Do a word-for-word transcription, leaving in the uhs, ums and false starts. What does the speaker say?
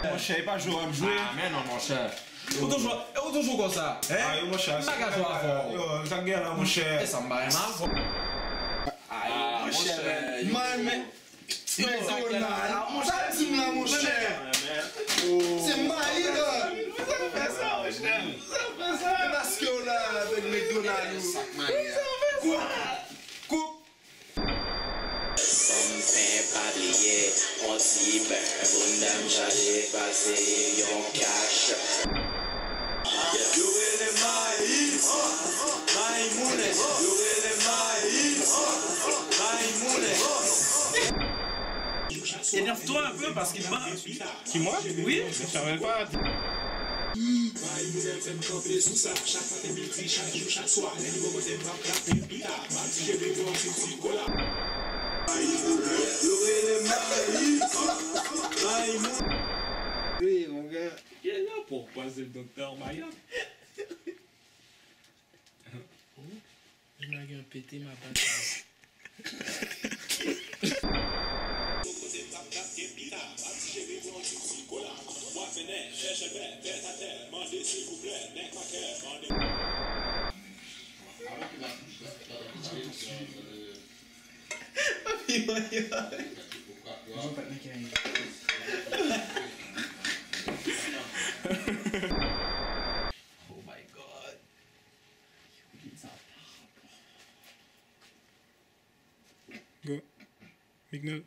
Monchè, e pa jwe w ap jwe. Ah, men non, monchè. Ou toujou, ou toujou konsa, hein? Ah, yo, monchè, m pa ka jwe avè w. Yo, sa k gen la, monchè? E sa m pa renmen avè w. Ah, ah, monchè. Man, men, men Donald, sa di m la, monchè. Se mayi la. Sa fè sa, monchè? Sa fè sa? E paske w la avèk McDonald ou. Sa fè sa? Koup, koup. Fanm pen pa bliye, on ti bè, bounda m chaje pase yon kach. Yo rele mayi, mayi moulen, yo rele mayi, mayi moulen. Énerve-toi un peu parce qu'il bat. Qui, moi? Oui. Je savais pas. Wi, mon gars. Quel là pour passer le docteur Mayotte? Oh, il m'a eu un pété, ma patate. Oh my God. Go. Mignol.